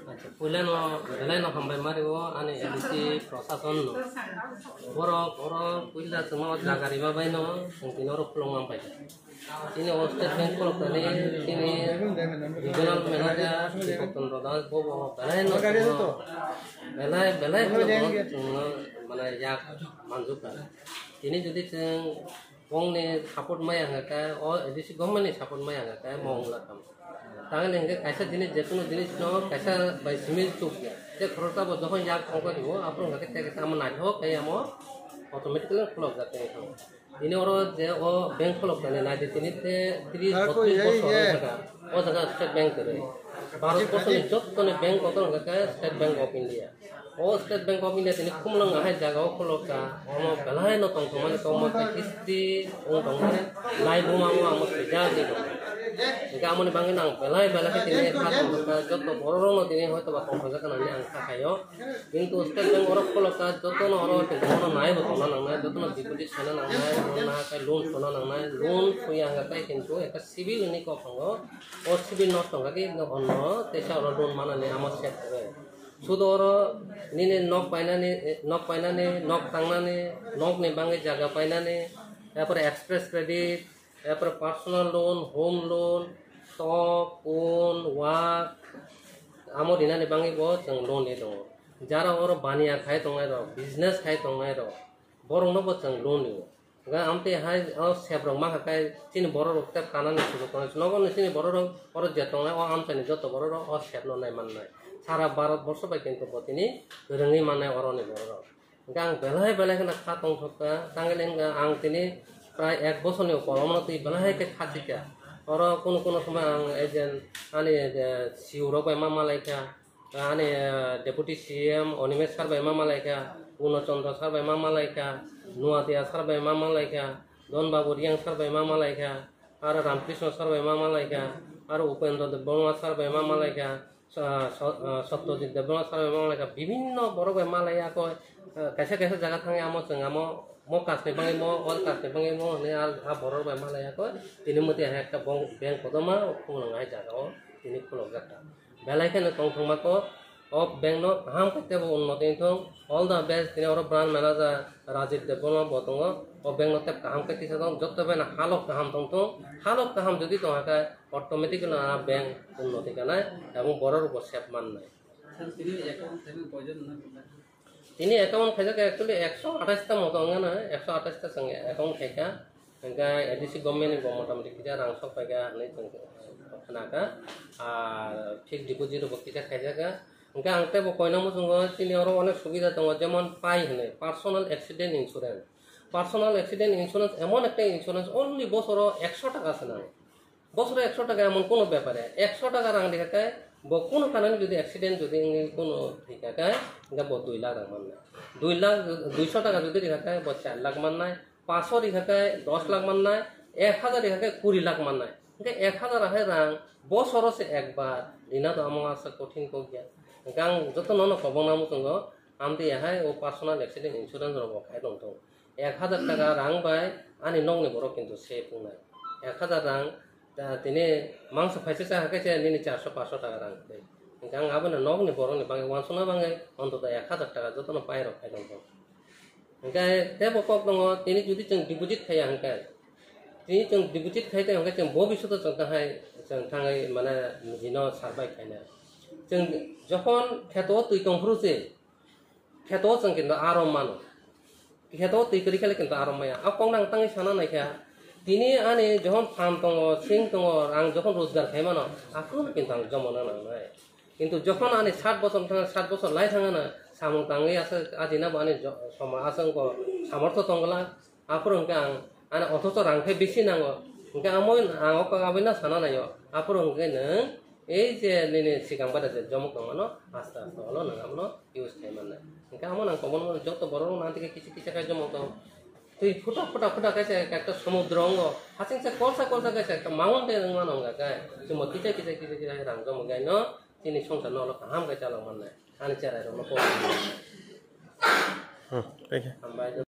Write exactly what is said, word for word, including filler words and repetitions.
Acha, puila no belai no hambai mari o ani A D C prosason no. Borok oro puila chwngno jaga riba bai no chwng tini oro khulum mang pai. Chini o State Bank khuluk tani chini regional manager Dipok Chandra Das bo bo belai no chwngno belai belai khulum o chwngno mane yak manjukha. Tini jodi chwng Bongni support maya hwnkha khe, o A D C government ni support maya hwnkha khe, mo wngla kamo. Tangli hwnkhe kaisa jinis, jekunu jinis no kaisa bai simi chuk ya. Je khoroksa bo jokhon yak ongkha dibo, aphuru hwnkha khe tei tamo naithok khe amo automatically khulok jak tei thang. Tini oro je o bank khulok tani naidi tini te tris botris bosor wngkha kha. O jaga State Bank kwrwi. Bharat borso ni jottoni bank kotor hwnkha khe State Bank of India. O State Bank of India tini khumlwng ahai jaga o khulok kha, omo belai no tongthokmani tongma khe history wng tongmani lai buma o amo swijak di tong. Hingke amoni bagwi no ang belai belai khe tini kha tongthok kha, joto borok rok no tini hoito ba tongthok jak nani ang kha khaio. Kintu State Bank oro khulok kha, joto no oro tongthok no nai bo tongna nangnai, joto no deposit sona nangnai, loan naha khe loan sona nangnai, loan suya hingka khe kintu ekta civil ni kok tongo, o civil nosto hingka khe onno teisa oro loan manani amo set khe. Sudu oro nini nok painani, nok painani, nok tangnani, nokni bagwi jaga painani, yapore express credit, yapore personal loan, home loan, tok, kun, wak, amo rinani bagwi bo chwng loan ri tongo. Jara oro baniya khai tongnai rok, business khai tongnai rok, borokno bo chwng loan rio. Hwnkhe amtwi hai o sep rok mankha khe chini borok rok tei kanani sujuk tongnai. Nogo no chini borok rok oro je tongnai o amchaini joto borok rok o sep no nai mannai. Sara Bharat borso bai kintu bo tini kwrwngwi mannai oroni borok rok. Hwnkhe ang belai belai kheno kha tongthok kha, tangwi hwnkhe ang tini prai ek bosorni upor omono twi belai khe kha sikha. Oro kunu kunu somoi ang agent ani je C E O rok bai ma malai kha. Ani, eh, Deputy C M Animesh sir bai ma malai kha, Purno Chandra sir bai ma malai kha, Nuatia sir bai ma malai kha, Don Babu Riang sir bai ma malai kha, aro Ramkrishna sir bai ma malai kha, aro Upendra Debbarma sir bai ma malai kha, Sa-, Sa-, ah, Satyajit Debbarma sir bai ma malai kha, bibhinno borok bai malai ya koi, eh, kaisa kaisa jaga thangwi amo chwng amo mo kasni bagwi mo, o kasni bagwi mo hwnwi a, a borok bai malai ya koi, tini mwtwi hai ekta bong-, bank kotorma khulok hai jaga o tini khulok jak kha. Belai kheno tongthokma kok, o bank no kaham khe teibo unnoti wngthong. All the best, tini oro branch manager Rajit Debbarma bo tongo. O bank no tei kaham khe tisa tong, joto bai no halok kaham tongthong. Halok kaham jodi tongkha khe automatically a bank unnoti kanai, ebong borok rok bo sep mannai. Sir, tini account thaimani koijon wngkha? Tini account khaijak actually ekso athais ta moto wngya na, ekso athais ta chwng account khaikha. Hwnkhe A D C government ni bo motamoti kisa rang sok paikha hinwi chwng khnakha. Ar fixed deposit bo kisa khaijakha. Hwnkhe ang teibo koina muchungo chini oro onek subida tongo, jemon pai hinwi personal accident insurance. Personal accident insurance emon ekta insurance only bosoro ekso taka se nango. Bosoro ekso taka emon kono bepar ya, ekso taka rang rikha khe bo kono kanani jodi accident jodi wngwi kono thwikha khe, hwnkhe bo dui lakh rang mannai. Dui lakh, duiso taka jodi rikha khe bo char lakh mannai, paanso rikha khe dos lakh mannai, ek hajar rikha khe kuri lakh mannai. Hwnkhe ek hajar ahai rang bosoro se ekbar rina do amo aswk kothin kok ya. Hwnkhe ang joto nono kobokna muchungo, amtwi ahai o personal accident insurance rok bo khai tongthung. Ek hajar taka rang bai ani nokni borok kintu safe wngnai. Ek hajar rang, ah, tini mangsa phaisa cha hakhe se nini charso paanso taka rang tei. Hwnkhe ang abono nokni borokni bagwi uansukna bagwi ontoto ek hajar taka jotono pairok khai tongthok. Hwnkhe teibo kok tongo, tini jodi chwng deposit khaiya hwnkhe, tini chwng deposit khai tei hwnkhe chwng bobishoto chwng tahai chwng thangwi mane hino survive khaina. Chwng jokhon kheto twi tongphuru se, Kheto chwng kintu aro mano. Kheto twi kwrwi khe kintu aro maya. A kokno ang tangwi sana naikha. Tini ani jokhon phan tongo, sing tongo, ang jokhon rojgar khai mano, aphuru kintu ang jomona nangnai. Kintu jokhon ani sat bosor thang, sat bosor lai thangana, samung tangwi aswk ajina bo ani jo-, soma aswk ko samortho tongla. Aphuru hwnkhe ang, ani othocho rang khe bisi nango. Hwnkhe amo ang o kok aboino sana naio. Aphuru hwnkhe nwng ei je nini sikang pada je jomok tongmano, aste aste olo nwng abono use khai mannai. Hwnkhe amo nang kobon mano joto borok rok nang tike kisa kisa khai jomok tong. Twi phuta phuta phuta khe se ekta somudro wngo. Hasing se kolsa kolsa khe se ekta mountain wngmano wngkha khe. Chwngbo kisa kisa kisa kisa khe rang jomok gai no chini songsar no olo kaham khe chalok mannai. Ani cherai rok no kok. Hmm, thank you. Hambai.